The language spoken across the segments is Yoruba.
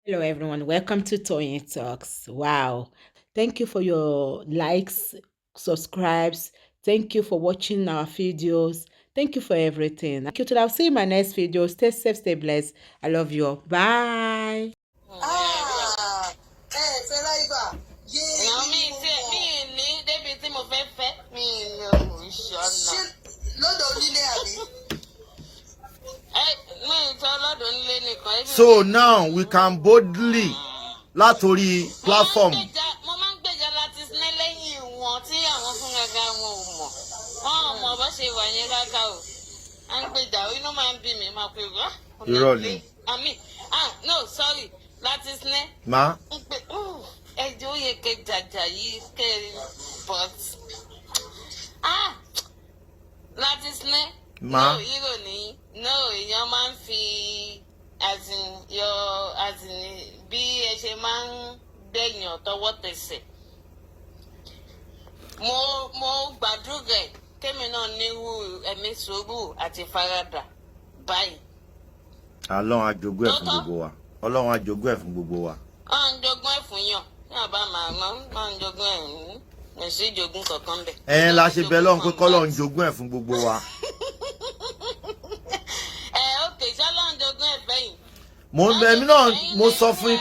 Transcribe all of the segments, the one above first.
Hello everyone, welcome to Toyeen Talks. Wow. Thank you for your likes, subscribes. Thank you for watching our videos. Thank you for everything. Thank you. Till I'll see you in my next video. Stay safe, stay blessed. I love you all. Bye. Ah, ẹ ẹ fẹ́ ráìbà yéé. Èèyàn mi mo tí mọ̀. mi ní débi tí mo fẹ́ fẹ́ mi ní òun ṣọ́nà. Ṣé lọ́dọ̀ onílé àbí? Ẹ mi sọ lọ́dọ̀ nílé nìkan. Ibi So now we can boldly látòrí platform. Mo máa ń gbèjà láti sinẹ́ lẹ́yìn wọn tí àwọn fún gàgà wọn ò mọ̀. Wọn ò mọ̀ bó ṣe wà yẹn gàgà o. À ń gbèjà inú máa ń bí mi máa pè wá. Irọ́ ni. Àmì, ah, no, sorry, láti sinẹ́. Ma. Ń pè ẹjọ́ ó yẹ kẹ jàjà yìí kẹ, but ah, láti sinẹ́. Ma. No, hero ni, no, èèyàn máa ń fi as in your, as in bí ẹ ṣe máa ń gbẹ̀yàn tọwọ́ tẹsẹ̀. Mo gbàdúrà ẹ̀ kémi náà nírú ẹ̀mí sùúrù àti faradà báyìí. Ọlọ́run á jogún ẹ̀ fún gbogbo wa. Ọlọ́run á jogún ẹ̀ fún gbogbo wa. Wọ́n ń jogún ẹ̀ fún yàn ní àbá màmá wọ́n ń jogún ẹ̀ ń sí jogún kankan bẹ̀. Ẹ la ṣe bẹ lọ́run pé kọ́lọ́run jogún ẹ̀ fún gbogbo wa. Ẹ òkè sọlọ́run jogún ẹ̀ fẹ́yìn. Mo ń bẹ èmi náà, mo sọ fún yín,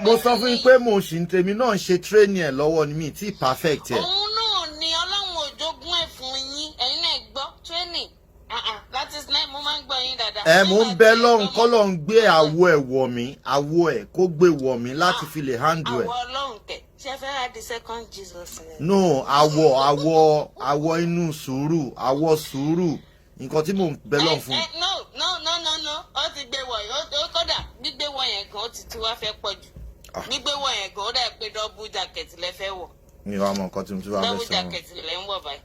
mo sọ fún yín pé mo ṣì ń tèmi náà ń ṣe training ẹ̀ lọ́wọ́ ni, mi tí perfect ẹ̀. Òun náà ni Ọlọ́run ò jogún ẹ̀ fún yín. Ẹ̀yin náà gbọ́ training. Ah, ah, láti sinẹ́ mo máa ń gbọ́ yín dáadáa. Ẹ mo ń bẹ lọ́run kọ́lọ́run gbé àwọ̀ ẹ̀ wọ̀ mí, àwọ̀ ẹ̀ kó gbé wọ̀ mí láti fi lè handle ẹ̀. Àwọ̀ Ọlọ́run kẹ̀, ṣe fẹ́ ra the second Jesus ni? No, àwọ̀ inú sùúrù, àwọ̀ sùúrù, nǹkan tí mò ń bẹ lọ́run fún. Ẹ no, no, no, no, no, ó ti gbé wọ̀ yìí, ó kódà gbígbé wọ̀ yẹn gan, ó ti tí wá fẹ́ pọ̀ jù. Ah. Gbígbé wọ̀ yẹn gan, ó dà pé double jacket lẹ fẹ́ wọ̀. Mi ò wá mọ nǹkan tí mo ti wá fẹ́ Double sọ mọ́. jacket lẹ ń wọ̀ báyìí.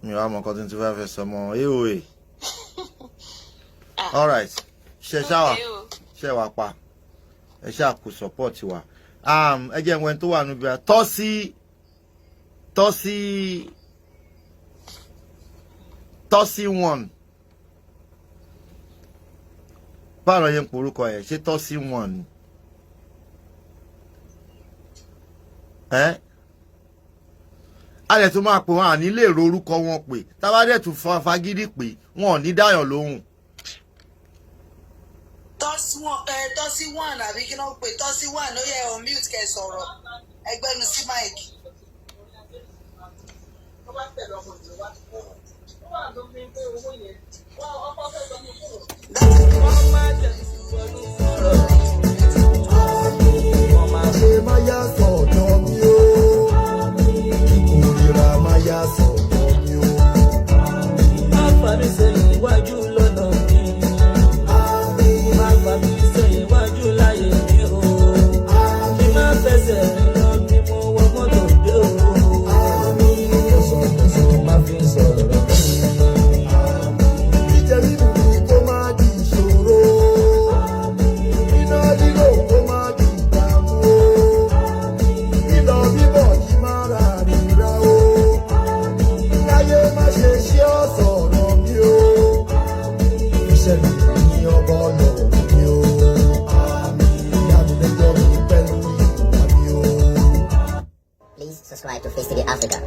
Mi ò wá mọ nǹkan tí mo ti wá fẹ́ sọ mọ́ aoa. Ah. Alright, ṣe ṣáwà. Okay o. Ṣe wà pa, ẹ ṣáà kú support wa. Ẹ jẹ́ ìwọ̀n tó wà níbi tọ́sí tọ́sí tọ́sí one. Báwo yẹn ń porúkọ ẹ̀? Ṣé tọ́sí one ni? Ẹ́ a lè tún máa pè wọn, àní lè ro orúkọ wọn pè, tábà dẹ̀ tún fa fagídí pè wọn, ò ní dáyàn lóhùn. Tọ́sí one ẹ, tọ́sí one àbí kí ló ń pè tọ́sí one? Ó yẹ ọ̀ mute kẹ́ sọ̀rọ̀, ẹgbẹ́nu sí mic. Ṣe má yá sọ̀dọ̀ mi o, ìkórira má yá sọ̀dọ̀ mi o. Má fà mí sẹ́yìn wájú lọ́nà mi. Má fà mí sẹ́yìn wájú láyé mi o. Kí má fẹsẹ̀ rìn lọ bí mo wọ mọ́tò dé o. Tẹ̀sán má fi sọ̀rọ̀ mi. Jíjẹ mímu mi kó má di ìṣòro, iná lílò kó má di ìdààmú o, lílọ bíbọ̀ kí má ra ríra o, láyé má ṣe ṣe ọ̀sọ̀rọ̀ mi o, iṣẹ́ mi ní ọba ọlọ́run mi o, ìyá mi lẹ́jọ́ mi pẹ̀lú ìwà mi o. Please subscribe to Face TV Africa.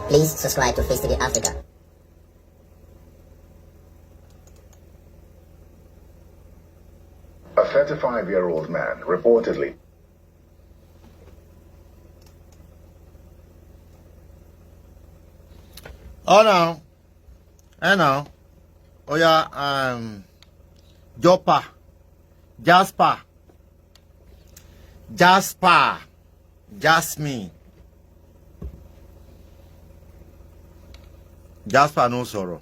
Please subscribe to Face TV Africa. A 35-year-old man reportedly Ọ̀nà ẹ̀nà ọ̀yà Jọpa Jasper Jasper Jasmine Jasper ló ń sọ̀rọ̀.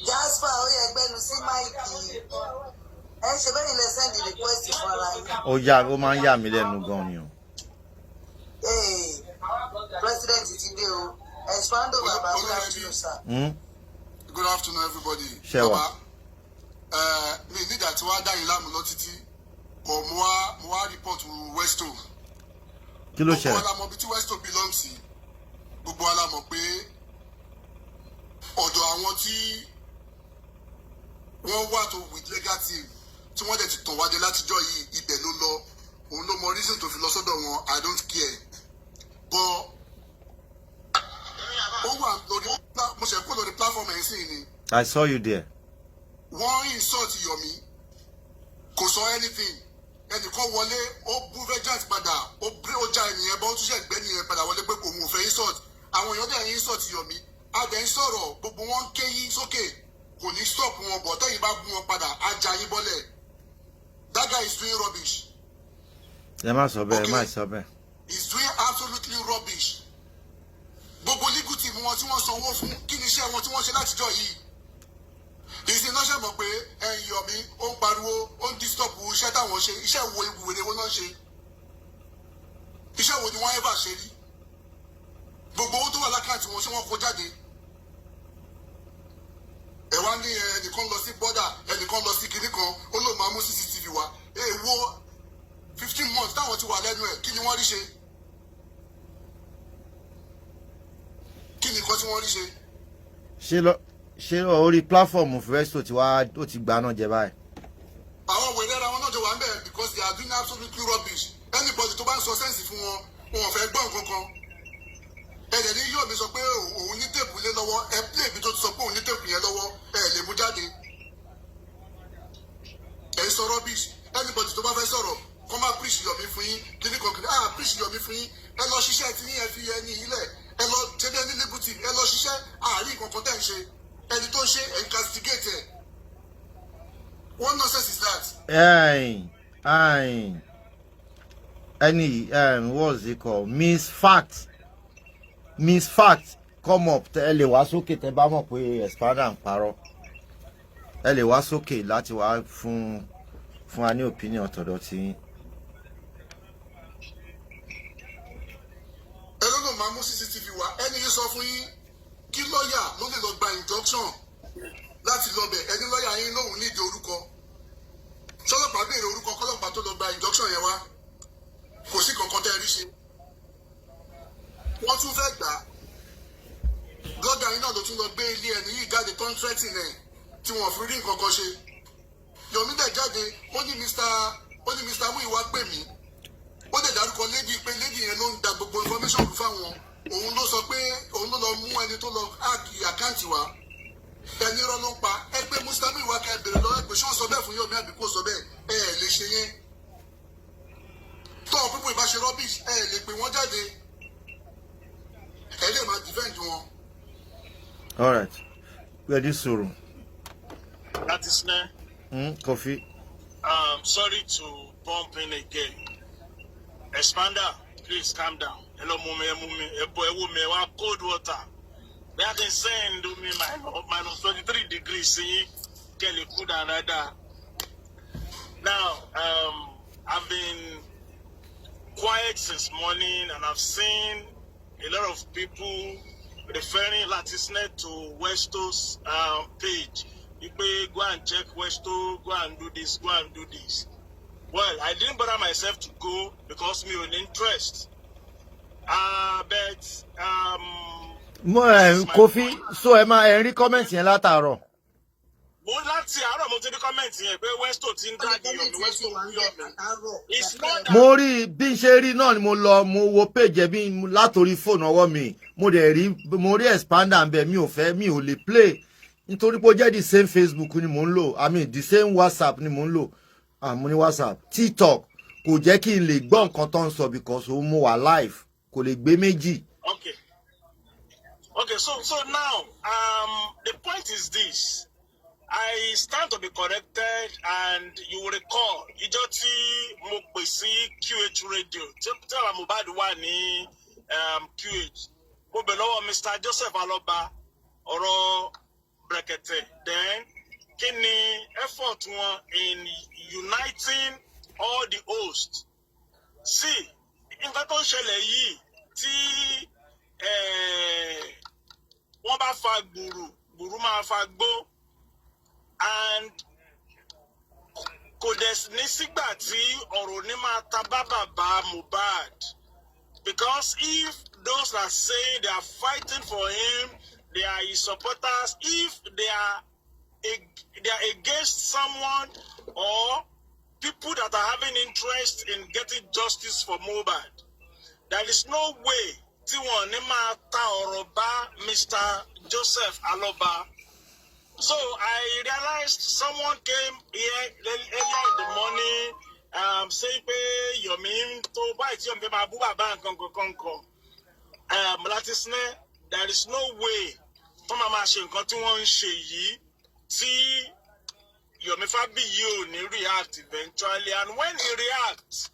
Jasper, ó yẹ ẹgbẹ́nu sí mic. Ẹ ṣe bẹ́ẹ̀ ilẹ̀ send request fún ara yín. Ó yà, ó máa ń yà mí lẹ́nu gan ni o. Hey, president ti dé o, expando baba, good afternoon, sir. Good afternoon, everybody. Ṣé wà? Baba, mi nígbà tí wàá dá yín láàmú lọ títí, but mo wá report Westo. Kí ló Gbogbo ṣẹlẹ̀? wa la mọ ibi tí Westo mọ̀ pé ọ̀dọ̀ àwọn tí wọ́n wà tó with legal team tí wọ́n dẹ̀ ti tàn wájẹ látijọ́ yìí, ibẹ̀ ló lọ. Òun ló mọ reason tó fi lọ sọ́dọ̀ wọn. I don't care, but ó wà lórí, mo ṣe kó lórí platform ẹ̀ sí ni. I saw you there. Wọ́n insult Yomi, kò sọ anything. Ẹnìkan wọlé, ó bú Vengeance padà, ó bí ó já ènìyàn bọ́, ó tún ṣe gbẹ́ nìyẹn padà wọlé pé òun ò fẹ́ insult. Àwọn èèyàn dẹ̀ ń insult Yomi, a dẹ̀ ń sọ̀rọ̀, gbogbo wọn ń ké yín sókè, kò ní stop wọn bọ̀. Tẹ́yìn bá bú wọn padà, á já yín bọ́lẹ̀. That guy is doing rubbish. Ẹ má sọ bẹ́ẹ̀, ẹ má sọ bẹ́ẹ̀. He's doing absolutely rubbish. Gbogbo legal team wọn tí wọ́n sanwó fún, kí ni iṣẹ́ wọn tí wọ́n ṣe látijọ́ yìí? Ìsìn náà ṣe mọ̀ pé ẹ̀yìn Yomi ó ń pariwo, ó ń disturb iṣẹ́ táwọn ṣe. Iṣẹ́ wo? Ìwúrẹ́ wo náà ṣe? Iṣẹ́ wo ni wọ́n ever ṣe rí? Gbogbo owó tó wà l'account wọn, ṣé wọ́n kó jáde? Ẹ wá ní ẹnìkan lọ sí border, ẹnìkan lọ sí kinní kan, ó lóun máa mú CCTV wá. Èèwo? 15 months táwọn ti wà lẹ́nu ẹ̀, kí ni wọ́n rí ṣe? Kí ni nǹkan tí wọ́n rí ṣe? Ṣé lọ ṣé orí platform Festo tí wàá ó ti gbaná jẹ báyìí? Àwọn wèrè ara wọn náà jọ wà ń bẹ̀ because they are doing absolutely rubbish. Anybody tó bá ń sọ sense fún wọn, wọn ò fẹ́ gbọ́ nǹkan kan. Ẹ̀dẹ̀ ní yóò mi sọ pé òun ní tape lé lọ́wọ́. Ẹ play ibi tó ti sọ pé òun ní tape yẹn lọ́wọ́, ẹ lè mú jáde. Ẹ ń sọ rubbish. Anybody tó bá fẹ́ sọ̀rọ̀, kọ́ máa preach Yomi fún yín, kíní kan kíní, ah, preach Yomi fún yín. Ẹ lọ ṣiṣẹ́ tí yín, ẹ fi ẹni ilẹ̀, ẹ lọ ṣe bí ẹni liberty, ẹ lọ ṣiṣẹ́. Àárín kankan tẹ̀ ń ṣe, ẹni tó ń ṣe, ẹ̀ ń castigate ẹ̀. What nonsense is that? Ẹ̀yìn ẹni, what's it called, Miss Fact, Miss Fact, come up. Ẹ lè wá sókè tẹ bá mọ̀ pé Expander ń parọ́. Ẹ lè wá sókè láti wá fún wa ní opinion tọ̀dọ̀ tí yín. Ẹ ló lò máa mú CCTV wá. Ẹni yìí sọ fún yín kí lọ́ọ̀yà ló lè lọ gba injunction láti lọ bẹ̀. Ẹni lọ́ọ̀yà yín lòun nídìí orúkọ sọlọ́pàá, béèrè orúkọ kọ́lọ́pàá tó lọ gba injunction yẹn wá. Kò sí kankan tẹ́ ẹ rí ṣe. Wọ́n tún fẹ́ gbà á. Blogger yín náà ló tún lọ gbé ilé ẹni yìí jáde tó ń threaten ẹ̀ tí wọ́n fi rí nǹkan kan ṣe. Yomi dẹ̀ jáde, ó ní Mr. Muyiwa pè mí, ó dẹ̀ dárúkọ lady pé lady yẹn ló ń da gbogbo information fún fáwọn. Òun ló sọ pé òun ló lọ mú ẹni tó lọ hack account wa. Ẹni rọ́ ló ń pa. Ẹ pé Mr. Muyiwa ká ẹ bèrè lọ́wọ́ ẹ pé ṣé wọ́n sọ bẹ́ẹ̀ fún Yomi àbí kò sọ bẹ́ẹ̀? Ẹ ẹ̀ lè ṣe yẹn tọ́ pípọ̀ ìbáṣe rubbish. Ẹ lè pè wọ́n jáde, ẹ lè máa defend wọn. All right, ready sọ̀rọ̀. That is ne. Kofi. Sorry to bump in again. Expander, please calm down. Ẹ lọ mú mi, ẹ mú mi, ẹ bọ ẹ wò mi, ẹ wá cold water. Bí a can send omi minus 23 degrees sí yín, kẹ́ lè cool down dáadáa. Now, I've been quiet since morning and I've seen a lot of people referring Latisnet to Westo's page. You pay, go and check Westo, go and do this, go and do this. Well, I didn't bother myself to go because me on interest. But Mo ẹ Kofi, so ẹ máa ẹ rí comment yẹn látàárọ̀. Mo láti àárọ̀ mo ti rí comment yẹn pé Westo ti ń drag Yomi, Westo ń Yomi. It's not that Mo rí bí n ṣe rí náà ni mo lọ, mo wo page ẹ bí látòrí fóònù ọwọ́ mi. Mo dẹ̀ rí, mo rí Expander ń bẹ. Mi ò fẹ́, mi ò lè play nítorí pé ó jẹ́ the same Facebook ni mò ń lò, I mean, the same WhatsApp ni mò ń lò. Ah, mo ní WhatsApp, TikTok kò jẹ́ kí n lè gbọ́ nǹkan tó ń sọ because ó mú wa live, kò lè gbé méjì. Okay. So now, the point is this. I stand to be corrected, and you will recall, ìjọ tí mo pè sí QH radio, tí bàbá Mohbad wà ní QH, mo bẹ̀ lọ́wọ́ Mr. Joseph Aloba ọ̀rọ̀ Brekete. Then, kí ni effort wọn in uniting all the hosts? See, nǹkan tó ń ṣẹlẹ̀ yìí, tí wọ́n bá fa gbùrù, gbùrù máa fa gbó, and kò dẹ̀ ní sígbà tí ọ̀rọ̀ ní máa ta bá bàbá Mohbad, because if Those that say they are fighting for him, they are his supporters. If they are against someone or people that are having interest in getting justice for Mohbad, there is no way tí wọn ní máa ta ọ̀rọ̀ bá Mr. Joseph Aloba. So I realized someone came here earlier in the morning saying pé Yomi tó báyìí tí Yomi fẹ́ máa bú bàbá nǹkan kan kan. Láti sinẹ́, there is no way tó máa máa ṣe nǹkan tí wọ́n ń ṣe yìí tí Yomi Fabiyi ò ní react eventually, and when he reacts,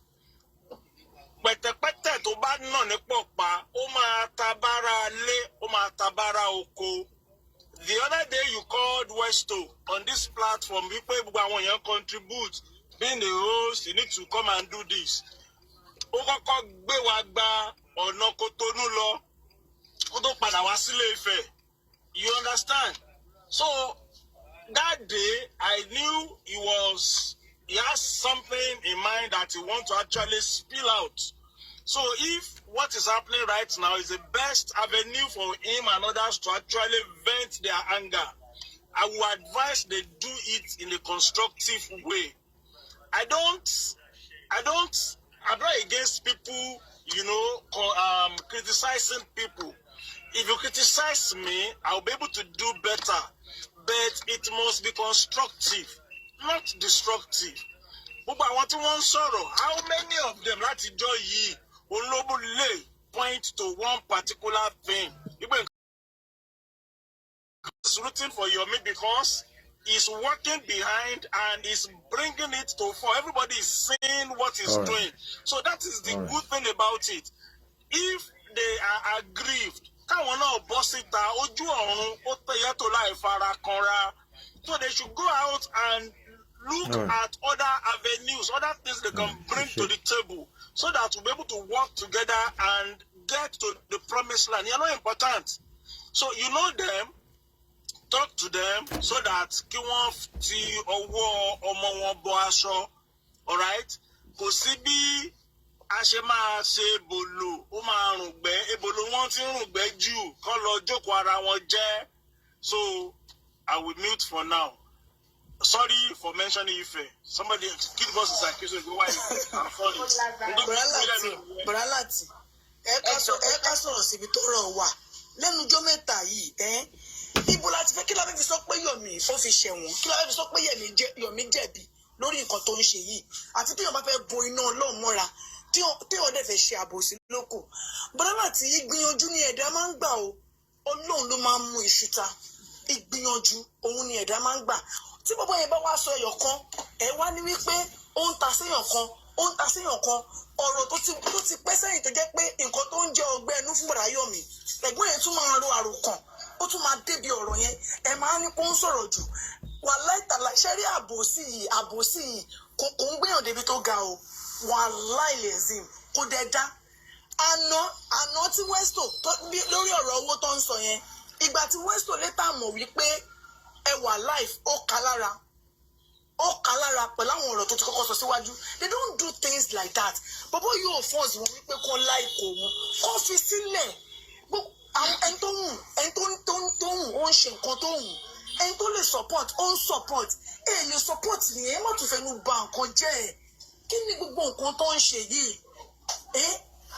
pẹ̀tẹ̀pẹ̀tẹ̀ tó bá nà ní pọ̀pá, ó máa ta bára lé, ó máa ta bára oko. The other day you called Westo on this platform wípé gbogbo àwọn èèyàn contribute, being the host, you need to come and do this. Ó kọ́kọ́ gbé wa gba ọ̀nà Kotonu lọ kó tó padà wá sílé Ifẹ̀, you understand? So that day I knew he has something in mind that he want to actually spill out. So if what is happening right now is the best avenue for him and others to actually vent their anger, I will advise they do it in a constructive way. I don't, I'm not against people criticizing people. If you criticize me, I'll be able to do better. But it must be constructive, not destructive. Gbogbo àwọn tí wọ́n ń sọ̀rọ̀, how many of them látijọ́ yìí olóbó lè point to one particular thing? Wípé is rooting for Yomi because he's working behind and he's bringing it to fore. Everybody is seeing what he's All right. doing. So that is the All right. good thing about it. If they are aggrieved, káwọn náà bọ́ síta, ojú ọ̀run ó tẹ̀yẹ́ tó láì fara kanra. So they should go out and look All right. at other avenues, other things they can All right. bring to the table so that we'll be able to work together and get to the promised land. You're not important. So you know them, talk to them so that kí wọ́n ti ọwọ́ ọmọ wọn bọ aṣọ, alright? Kò sí bí a ṣe máa ṣe ebòlò, ó máa rùngbẹ́, ebòlò wọn ti ń rùngbẹ́ jù, kán lọ jókòó ara wọn jẹ́. So I will mute for now. Sorry for mentioning Ife. Somebody kid boss is accusing me. Why? I'm sorry. Bùrálàtì, Bùrálàtì, ẹ ká sọ̀rọ̀ síbi tó rọ̀ wà lẹ́nu ọjọ́ mẹ́ta yìí. Ẹ ibo la ti fẹ́ kí la fẹ́ fi sọ pé Yomi ó fi ṣẹ̀wọ̀n? Kí la fẹ́ fi sọ pé Yomi jẹ̀bi lórí nǹkan tó ń ṣe yìí? Àti tí Yomi bá fẹ́ bo iná Ọlọ́run mọ́ra, tí wọ́n dẹ̀ fẹ́ ṣe àbòsí lóko, Bùrálàtì, ìgbìyànjú ni ẹ̀dá máa ń gbà o. Ọlọ́run ló máa ń mú iṣu ta. Ìgbìyànjú òun ni ẹ̀dá máa ń gbà. Tí bàbá yẹn bá wá sọ ẹyọ kan, ẹ wá ní wípé ó ń ta séèyàn kan, ó ń ta séèyàn kan. Ọ̀rọ̀ tó ti pẹ́ sẹ́yìn, tó jẹ́ pé nǹkan tó ń jẹ́ ọgbẹ́ ẹnu fún bàdá Yọ̀mí, ẹ̀gbọ́n yẹn tún máa ro àròkàn, ó tún máa débi ọ̀rọ̀ yẹn. Ẹ máa ní kó ń sọ̀rọ̀ jù. Wàláì tàlà, ṣẹ́rí àbòsí yìí, àbòsí yìí kò ń gbéyàn débi tó ga o. Wàláì lẹ́sìn kò dẹ̀ dá. Àná àná tí Westo tó lórí ọ̀rọ̀ owó tó ń sọ yẹn, ìgbà tí Westo later mọ̀ wípé ẹ wà life, ó ká lára, ó ká lára pẹ̀lú àwọn ọ̀rọ̀ tó ti kọ́kọ́ sọ síwájú. They don't do things like that. Bọ́bọ́ yóò force wọn wípé kó láìkò wọn, kó fi sílẹ̀. Àwọn ẹni tó wù, ẹni tó wù, ó ń ṣe nǹkan tó wù. Ẹni tó lè support, ó ń support. Ẹ lè support nìyẹn, ẹ má tún fẹnu ba nǹkan jẹ́. Ẹ̀ kí ni gbogbo nǹkan tó ń ṣe yìí? Ẹ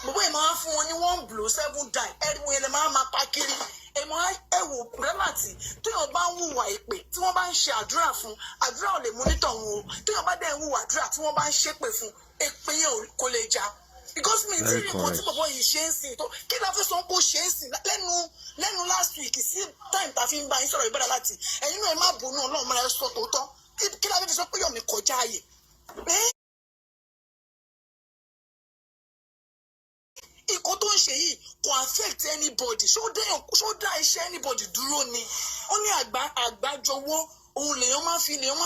bàbá yìí máa ń fún wọn ní one blow seven die. Ẹni wọn yẹn lè máa máa pa kiri. Ẹ máa ẹ wò, Rẹ́màtì, téèyàn bá ń hùwà èpè, tí wọ́n bá ń ṣe àdúrà fún, àdúrà ò lè mú nítọ̀hún o. Téèyàn bá dẹ̀ ń hùwà àdúrà, tí wọ́n bá ń ṣépè fún, èpè yẹn kò lè jà, because mi ti rí nǹkan tí bàbá yìí ṣe ń sìn tó. Kí la fẹ́ sọ kó ṣe ń sìn lẹ́nu last week sí time tá a fi ń bá yín sọ̀rọ̀ ìbára láti ẹ̀yin náà? Ẹ má bùnú Ọlọ́run mọ́ra, ẹ sọ tòótọ́. Kí la fẹ́ fi sọ pé Yọ̀mí kọjá ààyè? Nǹkan tó ń ṣe yìí kò affect anybody. Ṣó dá iṣẹ́ anybody dúró ni? Ó ní àgbà àgbájọwọ́ òun lèèyàn máa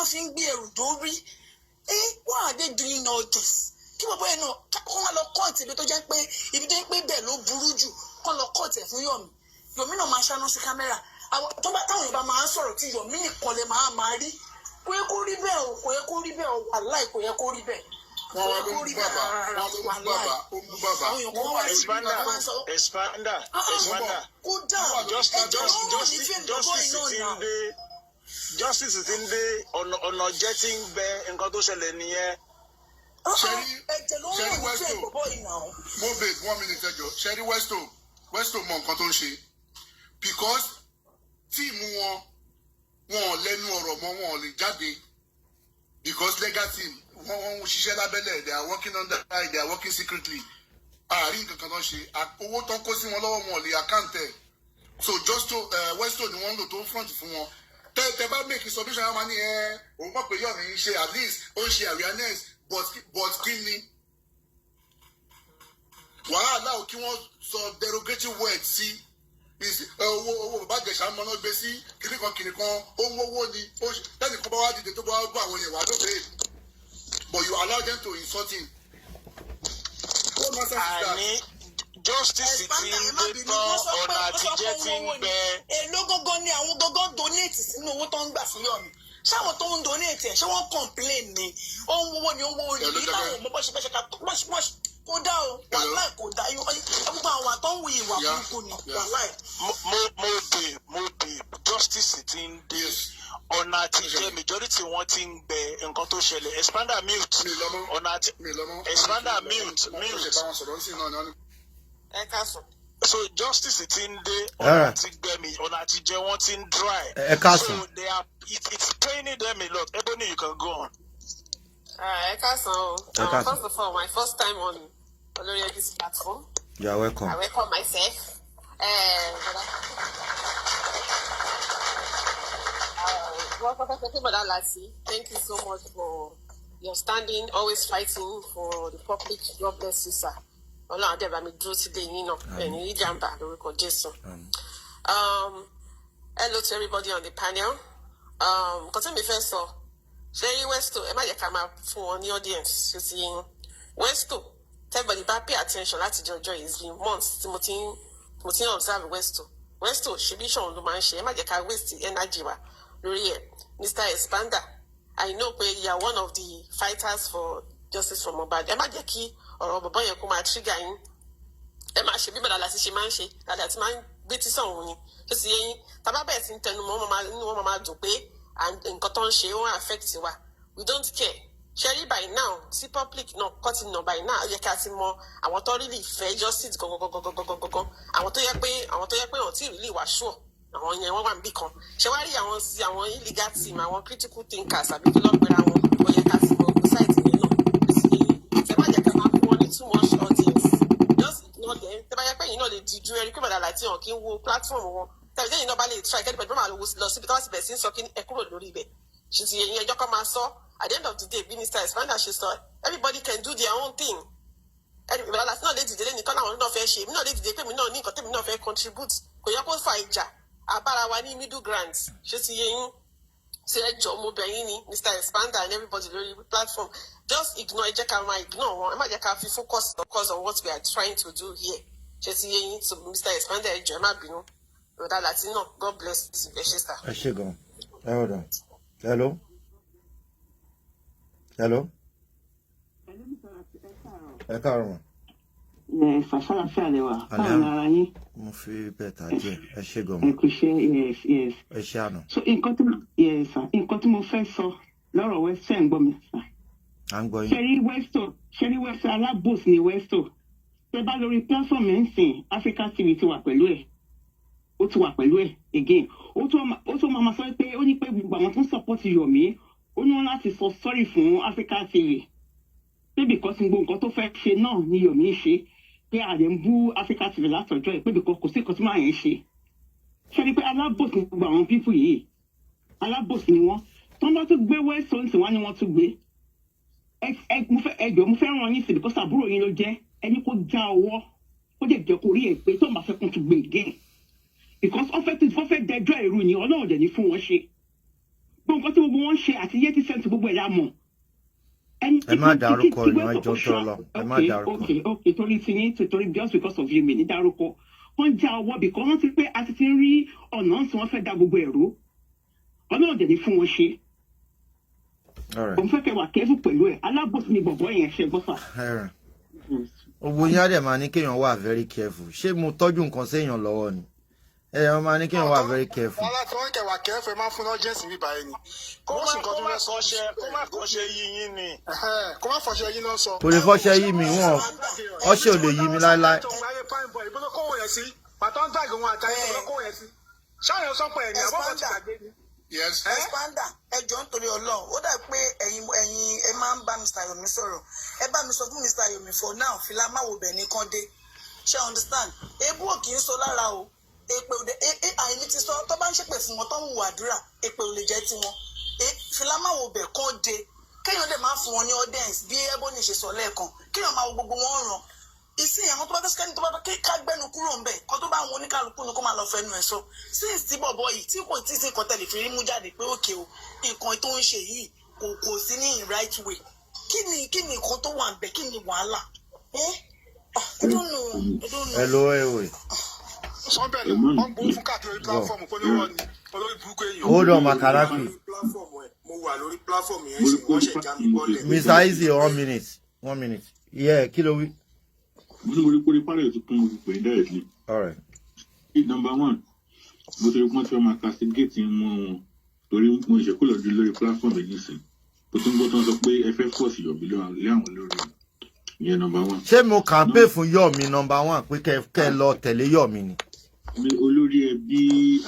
fi ń gbé ẹrù dórí. Why are they doing all this? Kí bàbá yẹn náà kó wọn lọ kọ́ọ̀tì ibi tó jẹ́ pé ibi tó jẹ́ pé bẹ́ẹ̀ ló burú jù, kó lọ kọ́ọ̀tì ẹ̀ fún Yọ̀mí. Yọ̀mí náà máa ṣáná sí kámẹ́rà. Àwọn tó bá táwọn Yorùbá máa ń sọ̀rọ̀ tí Yọ̀mí nìkan lè máa máa rí. Kò yẹ kó rí bẹ́ẹ̀ o, kò yẹ kó rí bẹ́ẹ̀ o. Wàláì, kò yẹ kó rí bẹ́ẹ̀. Wọ́n wá ló ń bú bàbá, wọ́n ló ń bú bàbá, ó ń bú bàbá. Àwọn èèyàn kan wà sí Expander, wọ́n sọ expander, expander. Kódà Justice, ẹ̀jẹ̀ ló ń ràn ní justice, fíìmù bọ́bọ́ justice iná ti náà. ń dé, justice ti ń dé, ọ̀nà jẹ́ ti ń gbẹ, nǹkan tó ṣẹlẹ̀ nìyẹn. Ṣẹ́rí Ẹ̀jẹ̀ ló ń Ṣẹ́rí ràn ní Westo fíìmù bọ́bọ́ iná. Mo babe, one minute, ẹjọ. Ṣẹ́rí Westo, Westo mọ nǹkan tó ń ṣe because team wọn, wọn ò lẹ́nu ọ̀rọ̀ mọ́, wọn ò lè jáde because legal team wọn, wọn ń ṣiṣẹ́ lábẹ́lẹ̀. They are working under, they are working secretly. Àárín nǹkan kan tó ń ṣe, owó tó ń kó sí wọn lọ́wọ́, wọn ò lè account ẹ̀. So just to Westo ni wọ́n ń lò tó ń front fún wọn. Tẹ bá make submission, wọn máa ní ẹ òun mọ̀ pé Yomi ń ṣe, at least ó ń ṣe awareness, but kí ni wàhálà ò kí wọ́n sọ derogatory words sí owó bàbá Ìjẹ̀ṣà ń mọ́ná gbé sí kìnìkan kìnìkan, ó ń wówó ni ó tẹ́nìkan bá wá dìde tó bá wá gbọ́ àwọn yẹn wà lóde, but you allow them to insult him. What nonsense is that? Àní justice ti Expander, ń ẹ má dé bínú, tán, wọ́n sọ pé ọ̀nà wọ́n sọ pé àtijẹ́ ti ń owó ni. gbẹ. Èló gógó ni àwọn gógó donate sínú owó tó ń gbà fún Yomi? Ṣáwọn tó ń donate ẹ̀, ṣé wọ́n complain ni? Ó ń wówó ni, ó ń wówó ni. Hello, Èyí táwọn ò mọ bó ṣe fẹ́ ṣe ká bó ṣe kó dá o. Wàláì kò dá, gbogbo àwọn àtọ́ ń wu ìwà burúkú ni, wàláì. Mo bè justice ti ń dé, ọ̀nà àtijẹ́ majority wọn ti ń gbẹ, nǹkan tó ṣẹlẹ̀. Expander, mute. Mi lọ́mọ. Ọ̀nà àti Mi lọ́mọ. Expander, mute, Mo ṣe mute. bá wọn sọ̀rọ̀ sí náà ni wọ́n ní. Ẹ káàsán. So justice ti ń dé, ọ̀nà àti gbẹ̀mí, ọ̀nà àtijẹ́ wọn ti ń dry. Ẹ káàsán. So they are it's paining them a lot. Ebony, you can go on. Ẹ káàsán o. Ẹ káàsán. First of all, my first time on Olórí Ẹbí's platform. You are welcome. I welcome myself. Wọ́n kọ́kọ́ sọ pé Bọ̀dá Lati, thank you so much for your standing, always fighting for the public. God bless you, sir. Ọlọ́run àdẹ́bà mi dúró sí dé yín náà. Ẹ̀yin ìjàmbá lórúkọ Jésù. Hello to everybody on the panel. Nǹkan tí mi fẹ́ sọ, ṣé rí Westo, ẹ má jẹ́ ká máa fún wọn ní audience, ṣe ti yín. Westo, everybody bá pay attention láti jọjọ́, it's been months tí mo ti ń observe Westo. Westo ṣebí ṣòun ló máa ń ṣe, ẹ má jẹ́ ká waste energy wa lórí ẹ̀. Mr. Expander, I know pé you are one of the fighters for justice for Mohbad. Ẹ má jẹ́ kí ọ̀rọ̀ bọ̀bọ̀ yẹn kó máa trigger yín. Ẹ máa ṣe bí bàdà láti ṣe máa ń ṣe dàdà tí máa ń gbé tí sọ̀hún ni tó ti yé yín. Tàbá bẹ̀rẹ̀ sí ń tẹnu mọ́, inú wọn máa dùn pé nǹkan tó ń ṣe ó ń affect wa. We don't care. Ṣẹ́rí by now tí public náà kọ́ ti nà by now, ó yẹ ká ti mọ àwọn tó really fẹ́ justice gangan, àwọn tó yẹ pé wọ́n ti really wà sure, àwọn yẹn wọ́n wà níbì kan. Ṣé wá rí àwọn sí àwọn illegal team, àwọn critical thinkers àbí kí ló ń pera wọn, ó yẹ ká ti mọ ogun site yẹn náà tó ti yé yín. Ṣé má jẹ́ ká máa fún wọn ní too much audience, just ignore them. Tẹ́ bá yẹ pé yìí náà lè díjú ẹni pé bàdà láti hàn kí n wo platform wọn tàbí tẹ́yìn náà bá lè try kẹ́ni pẹ̀lú máa lọ síbi tó bá ti bẹ̀rẹ̀ sí ń sọ kí ẹ kúrò lórí ibẹ̀. Ṣe ti yẹn ẹjọ́ kan máa sọ? At the end of the day, bí Mr. Expander ṣe sọ, everybody can do their own thing. Bàdà láti náà lè dìde lẹ́nìkan láwọn náà fẹ́ ṣe, èmi náà lè dìde pé èmi náà ní nǹkan tèmi náà fẹ́ contribute. Kò yẹ kó fa ìjà, àbára wa ní middle ground. Ṣe ti yẹ yín? Ṣe ẹ jọ, mo bẹ̀ yín ni, Mr. Expander and everybody lórí platform, just ignore, ẹ jẹ́ ká máa ignore wọn, ẹ má jẹ́ ká fi focus on what we are trying to do here. Ṣe ti yé yín? So Mr. Expander, ẹ jọ̀ọ́, ẹ má bínú. Rọ̀dà láti náà, God bless you, ẹ ṣé sir. Ẹ ṣé gan. Ẹ hold on. Hello, hello. Ẹ káàárọ̀ mọ́. Ẹ ṣàṣàlàfíà lẹ wà? Báwo ni ara yín? Mo fi bẹ́ẹ̀ díẹ̀, ẹ ṣé gan. Ẹ kò ṣe, yes. Ẹ ṣé àná. So nǹkan tí, yes sir, nǹkan tí mo fẹ́ sọ lọ́rọ̀ Westo, ẹ̀ ń gbọ́ mi sir? À ń gbọ́ yín. Ṣẹ́rí Westo, ṣẹ́rí Westo, alábòsí ni Westo. Tẹ bá lórí platform ẹ̀ ń sìn, Africa TV ti wà pẹ̀lú ẹ̀, ó ti wà pẹ̀lú ẹ̀ again. Ó tún máa ma sọ pé ó ní pé gbogbo àwọn tó ń support Yomi, ó ní wọn láti sọ sorry fún Africa TV pé because gbogbo nǹkan tó fẹ́ ṣe náà ni Yomi ń ṣe, pé àlè ń bú Africa TV látọjọ́ ẹ̀, pé because kò sí nǹkan tí máa yẹn ṣe. Ṣe ni pé alábòsí ni gbogbo àwọn people yìí, alábòsí ni wọ́n. Tí wọ́n bá tún gbé Westo ń sìn wá ni wọ́n tún gbé ẹ mo fẹ́, ẹ jọ̀ọ́, mo fẹ́ ràn yín sí because àbúrò yín ló jẹ́. Ẹni kó já ọwọ́, ó dẹ̀ jẹ́ kó rí ẹ̀ pé tó ń bá fẹ́ kún tún gbé again, because wọ́n fẹ́ dẹjọ́ èrú ni. Ọlọ́run dẹ̀ ní fún wọn ṣe gbogbo nǹkan tí gbogbo wọn ṣe àti yẹtí sẹ́ǹtì, gbogbo ẹ̀ la mọ̀. Ẹ má dárúkọ ìran, ẹjọ́ tó lọ, ẹ má dárúkọ. Ok, torí ti yín, torí just because of you, mi ní dárúkọ. Wọ́n já ọwọ́ because wọ́n ti pé a ti ti ń rí ọ̀nà tí wọ́n fẹ́ da gbogbo ẹ̀rú. Ọlọ́run dẹ̀ ní fún wọn ṣe. All right. Òun fẹ́ kẹ́ wà careful pẹ̀lú ẹ̀. Alábòsí ni bọ̀bọ̀ yẹn, ṣe gbọ́, sir. Alright. Owó yín á dẹ̀ máa ní kéèyàn wà very careful. Ṣé mo tọ́jú nǹkan séèyàn lọ́wọ́ ni? Ẹ máa ní kéèyàn wà very careful. Wọn láti wọn kẹwàá kẹfẹ máa fún audience bíbá ẹni. Kó Wọ́n má sì nǹkan kó tó má fẹ́ sọ. kọ́ṣẹ́, kó má kọ́ṣẹ́ yí yín ni. Kó má fọṣẹ yín náà sọ. Kò lè fọṣẹ yí mi, wọn ọṣẹ ò lè yí mi láéláé. Ayé fine boy, ìbọn tó kówó yẹn sí pàtó ń tàgé wọn àtàyè tó kówó yẹn sí. Ṣáà sọpọ̀ ẹ̀ ní àbọ̀bọ̀ ti gbàgbé ni. Yes. Expander, ẹ jọ̀ọ́, nítorí Ọlọ́run, ó dà pé ẹ̀yin ẹ máa ń bá Mr Yomi sọ̀rọ̀. Ẹ bá mi sọ fún Mr Yomi, for now, fìlà máwo bẹ̀ ní kán dé. Ṣe understand? Ebú ò kì í sọ lára o. Èpè òde àìní ti sọ tó bá ń ṣépè fún wọn, tó ń hùwà àdúrà, èpè ò lè jẹ́ tiwọn. Fìlà máwo bẹ̀ kán dé, kéèyàn dẹ̀ máa fún wọn ní audience bí Ebony ṣe sọ lẹ́ẹ̀kan, kéèyàn máa wo gbogbo wọn ràn ìsìn àwọn tó bá fẹ́ sẹ́ni tó bá fẹ́ ká gbẹ́nu kúrò ńbẹ̀ kó tó bá wọn, oníkálukú ni kó máa lọ fẹnu ẹ̀ sọ. Since tí bọ̀bọ̀ yìí tí kò tí ì sí nǹkan tẹ̀lé fi rí mú jáde pé òkè o, nǹkan tó ń ṣe yìí kò sí ní in right way, kí ni nǹkan tó wà ńbẹ̀? Kí ni wàhálà? Eh? Ah, I don't know. I don't know. Hello, ewé. Sọ́nbẹ̀ ni wọ́n ń gbowó fún káàkiri orí platform pé olówó ni olórí burúkú èèyàn. Hold on, Makaraki. Platform ẹ̀, mo wà lórí platform yẹn sì, wọ́n ṣẹ̀ já mi bọ́lẹ̀. Mr Easy, one minute, one minute. Yeah, kí ló wí? Mo ní mo rí pé orí panel ti kún, mo fi pè é directly. All right. Number one, mo ti rí pé wọ́n ti fẹ́ máa castigate mọ́ wọn torí mo ṣe kó lọ́dún lórí platform yìí nísìn. Mo tún gbọ́ tó ń sọ pé ẹ fẹ́ force Yomi lé àwọn lórí. Ìyẹn number one. Ṣé mo campaign fún Yomi, number one, pé kẹ lọ tẹ̀lé Yomi ni? Mi olórí ẹbí,